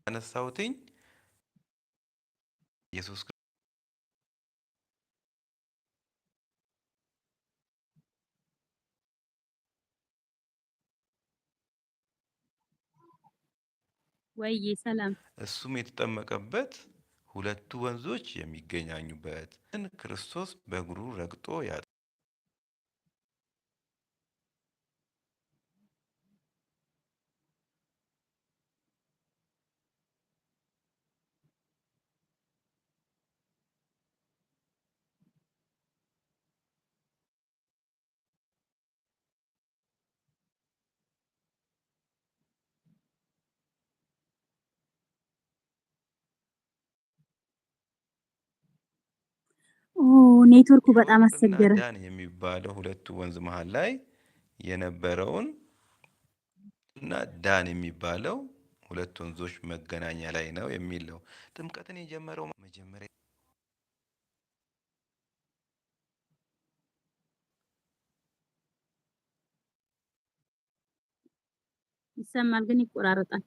ያነሳሁትኝ ኢየሱስ ወይ ሰላም። እሱም የተጠመቀበት ሁለቱ ወንዞች የሚገናኙበት ክርስቶስ በእግሩ ረግጦ ኦ ኔትወርኩ በጣም ዮርና አስቸገረ። ዳን የሚባለው ሁለቱ ወንዝ መሀል ላይ የነበረውን እና ዳን የሚባለው ሁለት ወንዞች መገናኛ ላይ ነው የሚል ነው። ጥምቀትን የጀመረው መጀመሪያ ይሰማል ግን ይቆራረጣል።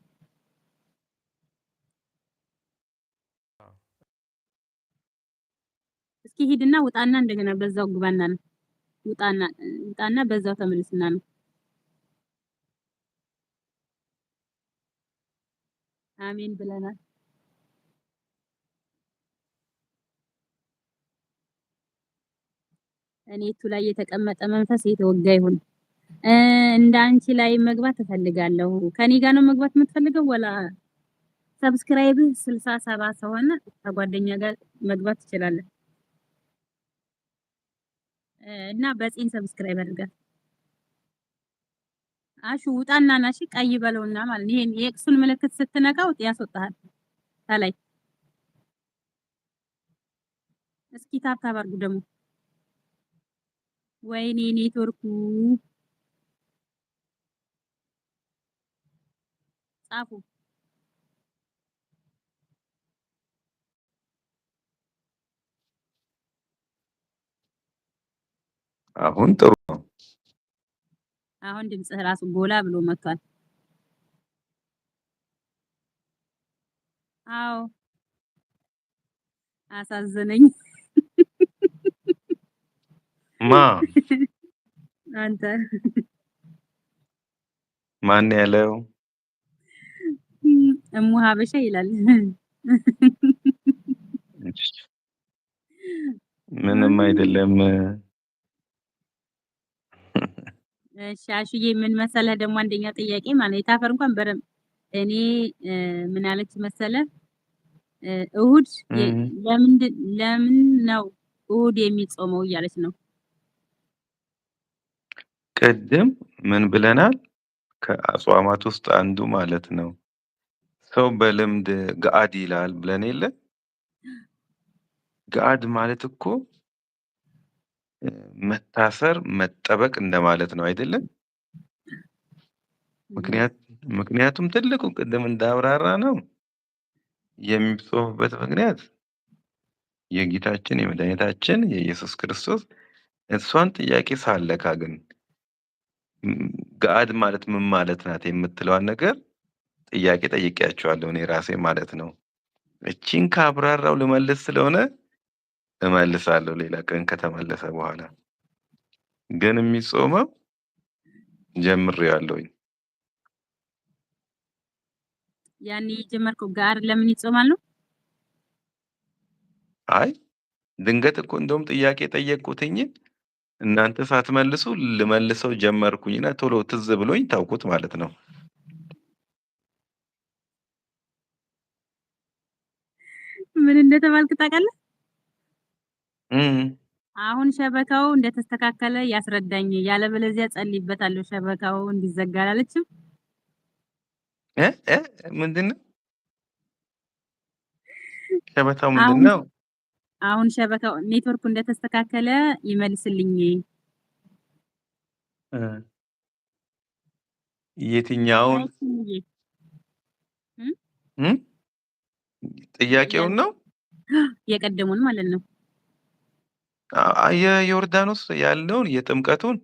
እስኪ ሂድና ውጣና እንደገና በዛው ግባና ነው። ውጣና ውጣና በዛው ተመልስና ነው። አሜን ብለናል። እኔቱ ላይ የተቀመጠ መንፈስ የተወጋ ይሁን። እንደ አንቺ ላይ መግባት እፈልጋለሁ። ከኔ ጋር ነው መግባት የምትፈልገው? ወላ subscribe 67 ከሆነ ከጓደኛ ጋር መግባት ትችላለህ። እና በፂን subscribe አድርጋት። አሹ ውጣና ናሺ ቀይ በለውና ማለት ነው። ይሄን የ X ኡን ምልክት ስትነካው ያስወጣሃል ከላይ። እስኪ tap tap አድርጉ ደግሞ። ወይኔ ኔትወርኩ ጻፉ። አሁን ጥሩ ነው። አሁን ድምፅህ ራሱ ጎላ ብሎ መጥቷል። አዎ አሳዘነኝ። ማ አንተ ማን ያለው? እሙ ሀበሻ ይላል። ምንም አይደለም። እሺ አሹዬ ምን መሰለህ ደግሞ አንደኛው ጥያቄ ማለት የታፈር እንኳን በደምብ እኔ ምን አለች መሰለህ እሁድ ለምን ነው እሁድ የሚጾመው እያለች ነው። ቅድም ምን ብለናል? ከአጽዋማት ውስጥ አንዱ ማለት ነው። ሰው በልምድ ገአድ ይላል ብለን የለ? ገአድ ማለት እኮ መታሰር መጠበቅ እንደማለት ነው አይደለም? ምክንያቱም ትልቁ ቅድም እንዳብራራ ነው የሚጾምበት ምክንያት የጌታችን የመድኃኒታችን የኢየሱስ ክርስቶስ እሷን ጥያቄ ሳለካ ግን ገአድ ማለት ምን ማለት ናት የምትለዋን ነገር ጥያቄ ጠይቄያቸዋለሁ እኔ ራሴ ማለት ነው። እቺን ካብራራው ልመልስ ስለሆነ እመልሳለሁ ሌላ ቀን ከተመለሰ በኋላ። ግን የሚጾመው ጀምሬዋለሁኝ። ያኔ የጀመርከው ጋር ለምን ይጾማል ነው? አይ ድንገት እኮ እንደውም ጥያቄ ጠየቅኩትኝ እናንተ ሳትመልሱ ልመልሰው ጀመርኩኝና ቶሎ ትዝ ብሎኝ ታውኩት ማለት ነው። ምን እንደተባልክ ታውቃለህ? አሁን ሸበካው እንደተስተካከለ ያስረዳኝ፣ ያለበለዚያ ጸልይበታለሁ ሸበካው እንዲዘጋ አላለችም? እ እ ምንድነው ሸበታው ምንድነው? አሁን ሸበካው ኔትወርኩ እንደተስተካከለ ይመልስልኝ። የትኛውን ጥያቄውን ነው? የቀደሙን ማለት ነው። የዮርዳኖስ ያለውን የጥምቀቱን